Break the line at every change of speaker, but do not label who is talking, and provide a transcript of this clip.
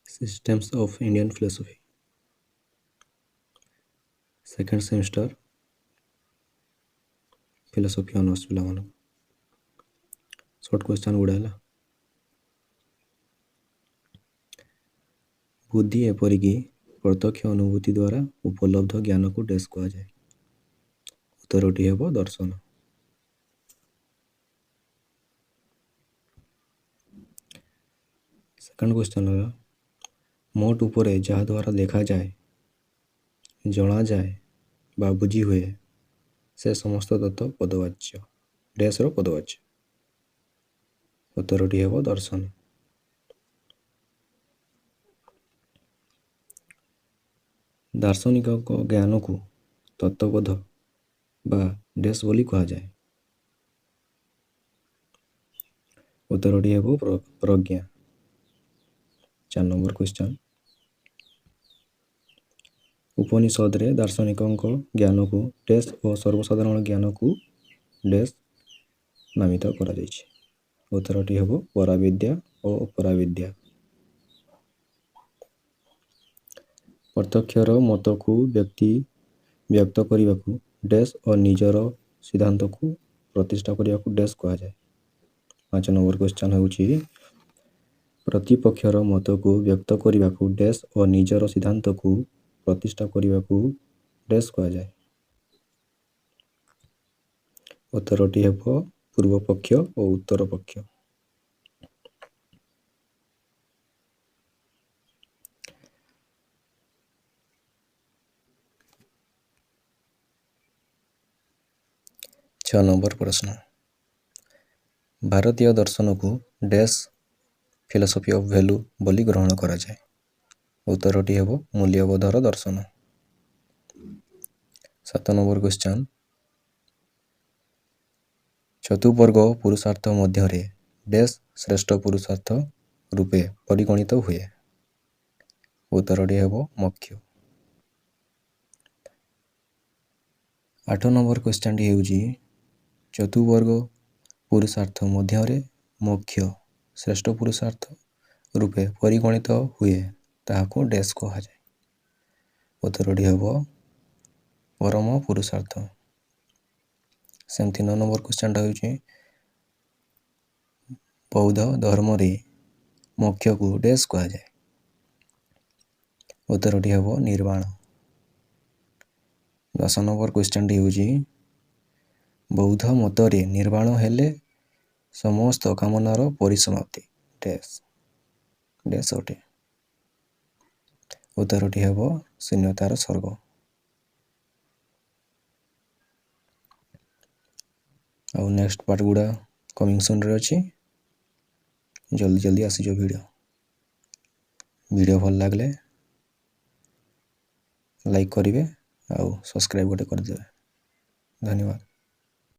Systems of Indian Philosophy, second semester philosophy honours ପିଲାମାନଙ୍କୁ short question ଗୁଡ଼ା ହେଲା। ବୁଦ୍ଧି ଏପରିକି ପ୍ରତ୍ୟକ୍ଷ ଅନୁଭୂତି ଦ୍ୱାରା ଉପଲବ୍ଧ ଜ୍ଞାନକୁ ଡେସ୍ କୁହାଯାଏ। ଉତ୍ତରଟି ହେବ ଦର୍ଶନ। ସେକେଣ୍ଡ କ୍ୱେଶ୍ଚନ୍ ହେଲା, ମୋଟ ଉପରେ ଯାହାଦ୍ୱାରା ଦେଖାଯାଏ, ଜଣାଯାଏ ବା ବୁଝି ହୁଏ ସେ ସମସ୍ତ ତତ୍ତ୍ୱ ପଦବାଚ୍ୟ, ଡେସ୍ର ପଦବାଚ୍ୟ। ଉତ୍ତରଟି ହେବ ଦର୍ଶନ। ଦାର୍ଶନିକଙ୍କ ଜ୍ଞାନକୁ ତତ୍ତ୍ୱବୋଧ ବା ଡେସ୍ ବୋଲି କୁହାଯାଏ। ଉତ୍ତରଟି ହେବ ପ୍ରଜ୍ଞା। 4 ନମ୍ବର କ୍ୱେଶ୍ଚନ୍, ଉପନିଷଦରେ ଦାର୍ଶନିକଙ୍କ ଜ୍ଞାନକୁ ଡେସ୍ ଓ ସର୍ବସାଧାରଣ ଜ୍ଞାନକୁ ଡେସ୍ ନାମିତ କରାଯାଇଛି। ଉତ୍ତରଟି ହେବ ପରାବିଦ୍ୟା ଓ ଅପରାବିଦ୍ୟା। ପ୍ରତ୍ୟକ୍ଷର ମତକୁ ବ୍ୟକ୍ତି ବ୍ୟକ୍ତ କରିବାକୁ ଡେସ୍ ଓ ନିଜର ସିଦ୍ଧାନ୍ତକୁ ପ୍ରତିଷ୍ଠା କରିବାକୁ ଡେସ୍ କୁହାଯାଏ। 5 ନମ୍ବର କ୍ୱେଶ୍ଚନ୍ ହେଉଛି, ପ୍ରତିପକ୍ଷର ମତକୁ ବ୍ୟକ୍ତ କରିବାକୁ ଡେସ୍ ଓ ନିଜର ସିଦ୍ଧାନ୍ତକୁ ପ୍ରତିଷ୍ଠା କରିବାକୁ ଡେସ୍ କୁହାଯାଏ। ଉତ୍ତରଟି ହେବ ପୂର୍ବପକ୍ଷ ଓ ଉତ୍ତର ପକ୍ଷ। 6 ନମ୍ବର ପ୍ରଶ୍ନ, ଭାରତୀୟ ଦର୍ଶନକୁ ଡେସ୍ ଫିଲୋସଫି ଅଫ୍ ଭ୍ୟାଲୁ ବୋଲି ଗ୍ରହଣ କରାଯାଏ। ଉତ୍ତରଟି ହେବ ମୂଲ୍ୟବୋଧର ଦର୍ଶନ। 7 ନମ୍ବର କ୍ୱେଶ୍ଚନ୍, ଚତୁର୍ବର୍ଗ ପୁରୁଷାର୍ଥ ମଧ୍ୟରେ ଡେସ୍ ଶ୍ରେଷ୍ଠ ପୁରୁଷାର୍ଥ ରୂପେ ପରିଗଣିତ ହୁଏ। ଉତ୍ତରଟି ହେବ ମୋକ୍ଷ। 8 ନମ୍ବର କ୍ୱେଶ୍ଚନ୍ଟି ହେଉଛି, ଚତୁର୍ବର୍ଗ ପୁରୁଷାର୍ଥ ମଧ୍ୟରେ ମୋକ୍ଷ ଶ୍ରେଷ୍ଠ ପୁରୁଷାର୍ଥ ରୂପେ ପରିଗଣିତ ହୁଏ, ତାହାକୁ ଡେସ୍ କୁହାଯାଏ। ଉତ୍ତରଟି ହେବ ପରମ ପୁରୁଷାର୍ଥ। ସେମିତି 9 ନମ୍ବର କ୍ୱେଶ୍ଚନ୍ଟା ହେଉଛି, ବୌଦ୍ଧ ଧର୍ମରେ ମୋକ୍ଷକୁ ଡେସ୍ କୁହାଯାଏ। ଉତ୍ତରଟି ହେବ ନିର୍ବାଣ। 10 ନମ୍ବର କ୍ୱେଶ୍ଚନ୍ଟି ହେଉଛି, ବୌଦ୍ଧ ମତରେ ନିର୍ବାଣ ହେଲେ ସମସ୍ତ କାମନାର ପରିସମାପ୍ତି ଡେସ୍ ଡେସ୍ ଅଟେ। ଉତ୍ତରଟି ହେବ ଶୂନ୍ୟତାର ସ୍ୱର୍ଗ। ଆଉ ନେକ୍ସଟ ପାର୍ଟ ଗୁଡ଼ା କମିଂ ସୁନ୍ରେ ଅଛି, ଜଲ୍ଦି ଜଲ୍ଦି ଆସିଯିବ ଭିଡ଼ିଓ। ଭିଡ଼ିଓ ଭଲ ଲାଗିଲେ ଲାଇକ୍ କରିବେ ଆଉ ସବସ୍କ୍ରାଇବ୍ ଗୋଟେ କରିଦେବେ। ଧନ୍ୟବାଦ।